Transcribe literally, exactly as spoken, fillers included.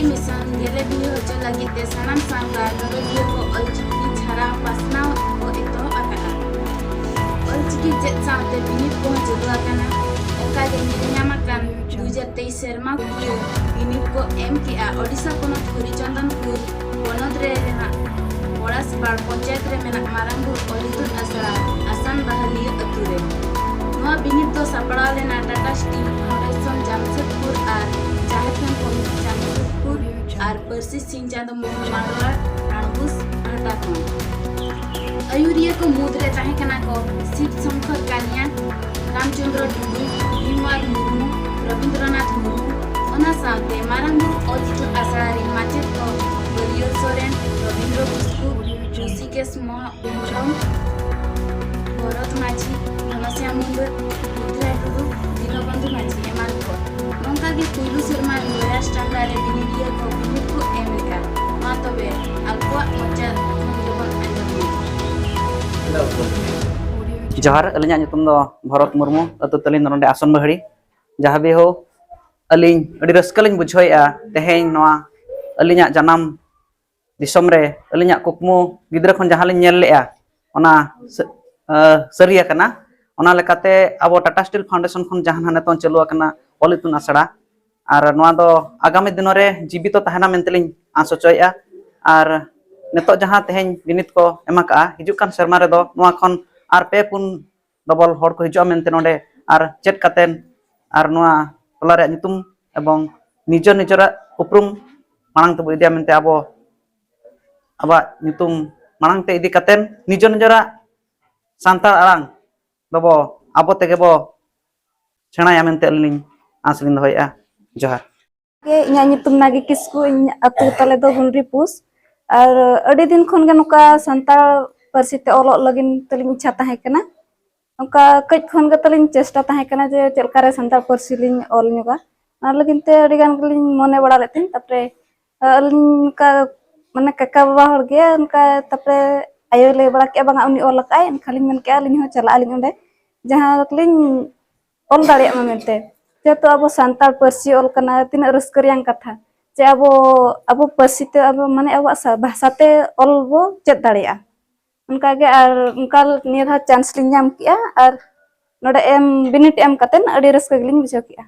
Mission ᱜᱮᱞᱮ ᱵᱤᱞᱤ ᱦᱚᱪᱚ ᱞᱟᱹᱜᱤᱫ ᱛᱮ ᱥᱟᱱᱟᱢ ᱥᱟᱶᱛᱟ ᱜᱟᱞᱚᱪᱤᱭᱟᱹ ᱠᱚ ᱚᱞᱪᱤᱠᱤ ᱪᱷᱟᱨᱟᱣ ᱯᱟᱥᱱᱟᱣ ᱠᱚ ᱮᱛᱚᱦᱚᱵ ᱟᱠᱟᱫᱼᱟ᱾ ᱚᱞᱪᱤᱠᱤ ᱪᱮᱫ ᱥᱟᱶᱛᱮ ᱵᱤᱱᱤᱰ ᱠᱚᱦᱚᱸ ᱪᱟᱹᱞᱩ ᱟᱠᱟᱱᱟ᱾ ᱚᱱᱠᱟ ᱜᱮ ᱧᱮᱞ ᱧᱟᱢ ᱟᱠᱟᱱ ᱫᱩ ᱦᱟᱡᱟᱨ ᱛᱮᱭᱤᱥ ᱥᱮᱨᱢᱟ ᱠᱤᱭᱟᱹ ᱵᱤᱱᱤᱰ ᱠᱚ ᱮᱢ ᱠᱮᱜᱼᱟ ᱳᱰᱤᱥᱟ ᱯᱚᱱᱚᱛ ᱦᱚᱨᱤᱪᱚᱱᱫᱚᱱᱯᱩᱨ ᱯᱚᱱᱚᱛ ᱨᱮ ᱨᱮᱱᱟᱜ ᱯᱚᱲᱟᱥᱯᱟᱲ ᱯᱚᱧᱪᱟᱭᱮᱛ ᱨᱮ ᱢᱮᱱᱟᱜ ᱢᱟᱨᱟᱝ ᱵᱩᱨᱩ ᱚᱞ ᱤᱛᱩᱱ ᱟᱥᱲᱟ ᱟᱥᱟᱱ ᱵᱟᱦᱟᱞᱤᱭᱟᱹ ᱟᱹᱛᱩ ᱨᱮ᱾ ᱱᱚᱣᱟ ᱵᱤᱱᱤᱰ ᱫᱚ ᱥᱟᱯᱲᱟᱣ ᱞᱮᱱᱟ ᱴᱟᱴᱟ ᱥᱴᱤᱞ ᱯᱷᱟᱣᱩᱱᱰᱮᱥᱚᱱ ᱡᱟᱢᱥᱮᱫᱽᱯᱩᱨ ᱟᱨ ᱡᱷᱟᱲᱠᱷᱚᱸᱰ ᱠᱚᱢᱤᱴᱤ ᱡᱟᱢᱥᱮᱫᱽᱯᱩᱨ ᱟᱨ ᱯᱟᱹᱨᱥᱤ ᱥᱤᱧ ᱪᱟᱸᱫᱚ ᱢᱳᱦᱚᱱ ᱢᱟᱰᱣᱟ ᱨᱟᱬᱵᱩᱥ ᱯᱟᱦᱴᱟ ᱠᱷᱚᱱ᱾ ᱟᱹᱭᱩᱨᱤᱭᱟᱹ ᱠᱚ ᱢᱩᱫᱽ ᱨᱮ ᱛᱟᱦᱮᱸ ᱠᱟᱱᱟ ᱠᱚ ᱥᱤᱵ ᱥᱚᱝᱠᱚᱨ ᱠᱟᱱᱤᱭᱟ, ᱨᱟᱢᱪᱚᱸᱫᱽᱨᱚ ᱴᱩᱰᱩ, ᱵᱷᱤᱢᱣᱟᱨ ᱢᱩᱨᱢᱩ, ᱨᱚᱵᱤᱱᱫᱨᱚᱱᱟᱛᱷ ᱢᱩᱨᱢᱩ, ᱚᱱᱟ ᱥᱟᱶᱛᱮ ᱢᱟᱨᱟᱝ ᱵᱩᱨᱩ ᱚᱞ ᱤᱛᱩᱱ ᱟᱥᱲᱟ ᱨᱤᱱ ᱢᱟᱪᱮᱫ ᱠᱚ ᱵᱟᱹᱨᱤᱭᱟᱹᱲ ᱥᱚᱨᱮᱱ, ᱨᱚᱵᱤᱱᱫᱨᱚ ᱠᱤᱥᱠᱩ, ᱨᱩᱥᱤᱠᱮᱥ ᱢᱚᱦᱟ ᱦᱮᱢᱵᱽᱨᱚᱢ, ᱵᱷᱚᱨᱚᱛ ᱢᱟᱹᱡᱷᱤ, ᱜᱷᱚᱱᱚᱥᱭᱟᱢ ᱢᱩᱱᱰᱟᱹ, ᱵᱩᱫᱷᱨᱟᱭ ᱴᱩᱰᱩ, ᱫᱤᱱᱚᱵᱚᱱᱫᱷᱩ ᱢᱟᱹᱡᱷᱤ ᱮᱢᱟᱱ ᱠᱚ᱾ ᱱᱚᱝᱠᱟ ᱜᱮ ᱯᱩᱭᱞᱩ ᱥᱮᱨᱢᱟ ᱱᱚᱭᱨᱟ ᱥᱴᱟᱱᱰᱟᱨᱰ ᱨᱮ ᱵᱤᱱᱤᱰᱤᱭᱟᱹ ᱠᱚ ᱵᱤᱱᱤᱰ ᱠᱚ ᱮᱢ ᱞᱮᱫᱼᱟ᱾ ᱢᱟ ᱛᱚᱵᱮ ᱟᱠᱚᱣᱟᱜ ᱢᱚᱪᱟ ᱠᱷᱚᱱ ᱜᱮᱵᱚᱱ ᱟᱸᱡᱚᱢ ᱞᱮᱜᱮ᱾ ᱡᱚᱦᱟᱨ, ᱟᱹᱞᱤᱧᱟᱜ ᱧᱩᱛᱩᱢ ᱫᱚ ᱵᱷᱚᱨᱚᱛ ᱢᱩᱨᱢᱩ, ᱟᱹᱛᱩ ᱛᱟᱹᱞᱤᱧ ᱫᱚ ᱱᱚᱰᱮ ᱟᱥᱚᱱ ᱵᱟᱹᱦᱲᱤ᱾ ᱡᱟᱦᱟᱸ ᱵᱤᱦᱳ ᱟᱹᱞᱤᱧ ᱟᱹᱰᱤ ᱨᱟᱹᱥᱠᱟᱹ ᱞᱤᱧ ᱵᱩᱡᱷᱟᱹᱣᱮᱫᱼᱟ ᱛᱮᱦᱮᱧ ᱱᱚᱣᱟ ᱟᱹᱞᱤᱧᱟᱜ ᱡᱟᱱᱟᱢ ᱫᱤᱥᱚᱢ ᱨᱮ ᱟᱹᱞᱤᱧᱟᱜ ᱠᱩᱠᱢᱩ ᱜᱤᱫᱽᱨᱟᱹ ᱠᱷᱚᱱ ᱡᱟᱦᱟᱸ ᱞᱤᱧ ᱧᱮᱞ ᱞᱮᱜᱼᱟ, ᱚᱱᱟ ᱥᱟᱹ-, ᱟᱹ, ᱥᱟᱹᱨᱤ ᱟᱠᱟᱱᱟ᱾ ᱚᱱᱟ ᱞᱮᱠᱟᱛᱮ ᱟᱵᱚ ᱴᱟᱴᱟ ᱥᱴᱤᱞ ᱯᱷᱟᱣᱩᱱᱰᱮᱥᱚᱱ ᱠᱷᱚᱱ ᱡᱟᱦᱟᱸ ᱱᱟᱦᱟᱜ ᱱᱤᱛᱚᱝ ᱪᱟᱹᱞᱩ ᱟᱠᱟᱱᱟ ᱚᱞ ᱤᱛᱩᱱ ᱟᱥᱲᱟ, ᱟᱨ ᱱᱚᱣᱟ ᱫᱚ ᱟᱜᱟᱢᱤ ᱫᱤᱱ ᱨᱮ ᱡᱤᱵᱤᱛᱚ ᱛᱟᱦᱮᱱᱟ ᱢᱮᱱᱛᱮ ᱞᱤᱧ ᱟᱸᱥ ᱦᱚᱪᱚᱭᱮᱫᱼᱟ᱾ ᱟᱨ ᱱᱤᱛᱚᱜ ᱡᱟᱦᱟᱸ ᱛᱮᱦᱮᱧ ᱵᱤᱱᱤᱰ ᱠᱚ ᱮᱢ ᱟᱠᱟᱫᱼᱟ, ᱦᱤᱡᱩᱜ ᱠᱟᱱ ᱥᱮᱨᱢᱟ ᱨᱮᱫᱚ ᱱᱚᱣᱟ ᱠᱷᱚᱱ ᱟᱨ ᱯᱮ ᱯᱩᱱ ᱰᱚᱵᱚᱞ ᱦᱚᱲ ᱠᱚ ᱦᱤᱡᱩᱜᱼᱟ ᱢᱮᱱᱛᱮ ᱱᱚᱰᱮ ᱟᱨ ᱪᱮᱫ ᱠᱟᱛᱮᱱ ᱟᱨ ᱱᱚᱣᱟ ᱴᱚᱞᱟ ᱨᱮᱭᱟᱜ ᱧᱩᱛᱩᱢ ᱮᱵᱚᱝ ᱱᱤᱡᱮᱨ ᱱᱤᱡᱮᱨᱟᱜ ᱩᱯᱨᱩᱢ ᱢᱟᱲᱟᱝ ᱛᱮᱵᱚ ᱤᱫᱤᱭᱟ ᱢᱮᱱᱛᱮ ᱟᱵᱚ ᱟᱵᱚᱣᱟᱜ ᱧᱩᱛᱩᱢ ᱢᱟᱲᱟᱝ ᱛᱮ ᱤᱫᱤ ᱠᱟᱛᱮᱱ ᱱᱤᱡᱮᱨ ᱱᱤᱡᱮᱨᱟᱜ ᱥᱟᱱᱛᱟᱲ ᱟᱲᱟᱝ ᱫᱚᱵᱚ ᱟᱵᱚ ᱛᱮᱜᱮ ᱵᱚ ᱥᱮᱬᱟᱭᱟ ᱢᱮᱱᱛᱮ ᱟᱹᱞᱤᱧ ᱞᱤᱧ ᱟᱸᱥ ᱞᱤᱧ ᱫᱚᱦᱚᱭᱮᱫᱼᱟ᱾ ᱡᱚᱦᱟᱨ᱾ ᱜᱮ, ᱤᱧᱟᱹᱜ ᱧᱩᱛᱩᱢ ᱱᱟᱜᱤ ᱠᱤᱥᱠᱩ, ᱤᱧ ᱟᱹᱛᱩ ᱛᱟᱞᱮ ᱫᱚ ᱜᱩᱱᱰᱨᱤ ᱯᱩᱥ᱾ ᱟᱨ ᱟᱹᱰᱤ ᱫᱤᱱ ᱠᱷᱚᱱ ᱜᱮ ᱱᱚᱝᱠᱟ ᱥᱟᱱᱛᱟᱲ ᱯᱟᱹᱨᱥᱤ ᱛᱮ ᱚᱞᱚᱜ ᱞᱟᱹᱜᱤᱫ ᱛᱟᱹᱞᱤᱧ ᱤᱪᱪᱷᱟ ᱛᱟᱦᱮᱸ ᱠᱟᱱᱟ᱾ ᱱᱚᱝᱠᱟ ᱠᱟᱹᱡ ᱠᱷᱚᱱ ᱜᱮ ᱛᱟᱹᱞᱤᱧ ᱪᱮᱥᱴᱟ ᱛᱟᱦᱮᱸ ᱠᱟᱱᱟ ᱡᱮ ᱪᱮᱫ ᱞᱮᱠᱟᱨᱮ ᱥᱟᱱᱛᱟᱲ ᱯᱟᱹᱨᱥᱤ ᱞᱤᱧ ᱚᱞ ᱧᱚᱜᱟ᱾ ᱚᱱᱟ ᱞᱟᱹᱜᱤᱫ ᱛᱮ ᱟᱹᱰᱤ ᱜᱟᱱ ᱜᱮᱞᱤᱧ ᱢᱚᱱᱮ ᱵᱟᱲᱟ ᱞᱮᱫ ᱛᱟᱦᱮᱸᱫ᱾ ᱛᱟᱨᱯᱚᱨᱮ ᱟᱹᱞᱤᱧ ᱱᱚᱝᱠᱟ ᱢᱟᱱᱮ ᱠᱟᱠᱟ ᱵᱟᱵᱟ ᱦᱚᱲ ᱜᱮ ᱚᱱᱠᱟ, ᱛᱟᱨᱯᱚᱨᱮ ᱟᱭᱳᱭ ᱞᱟᱹᱭ ᱵᱟᱲᱟ ᱠᱮᱫᱼᱟ, "ᱵᱟᱝᱟ, ᱩᱱᱤ ᱚᱞ ᱟᱠᱟᱫᱼᱟᱭ", ᱮᱱᱠᱷᱟᱱ ᱞᱤᱧ ᱢᱮᱱ ᱠᱮᱫᱼᱟ, "ᱟᱹᱞᱤᱧ ᱦᱚᱸ ᱪᱟᱞᱟᱜ ᱟᱹᱞᱤᱧ ᱚᱸᱰᱮ, ᱡᱟᱦᱟᱸ ᱞᱤᱧ ᱚᱞ ᱫᱟᱲᱮᱭᱟᱜ ᱢᱟ ᱢᱮᱱᱛᱮ, ᱡᱮᱦᱮᱛᱩ ᱟᱵᱚ ᱥᱟᱱᱛᱟᱲ ᱯᱟᱹᱨᱥᱤ ᱚᱞ ᱠᱟᱱᱟ, ᱛᱤᱱᱟᱹᱜ ᱨᱟᱹᱥᱠᱟᱹ ᱨᱮᱭᱟᱝ ᱠᱟᱛᱷᱟ, ᱡᱮ ᱟᱵᱚ ᱟᱵᱚ ᱯᱟᱹᱨᱥᱤ ᱛᱮ ᱟᱵᱚ ᱢᱟᱱᱮ ᱟᱵᱚᱣᱟᱜ ᱵᱷᱟᱥᱟ ᱛᱮ ᱚᱞ ᱵᱚ ᱪᱮᱫ ᱫᱟᱲᱮᱭᱟᱜᱼᱟ᱾ ᱚᱱᱠᱟᱜᱮ ᱟᱨ ᱚᱱᱠᱟ ᱱᱤᱭᱟᱹ ᱫᱷᱟᱣ ᱪᱟᱱᱥ ᱞᱤᱧ ᱧᱟᱢ ᱠᱮᱜᱼᱟ ᱟᱨ ᱱᱚᱰᱮ ᱮᱢ ᱵᱤᱱᱤᱰ ᱮᱢ ᱠᱟᱛᱮᱫ ᱟᱹᱰᱤ ᱨᱟᱹᱥᱠᱟᱹ ᱜᱮᱞᱤᱧ ᱵᱩᱡᱷᱟᱹᱣ ᱠᱮᱜᱼᱟ᱾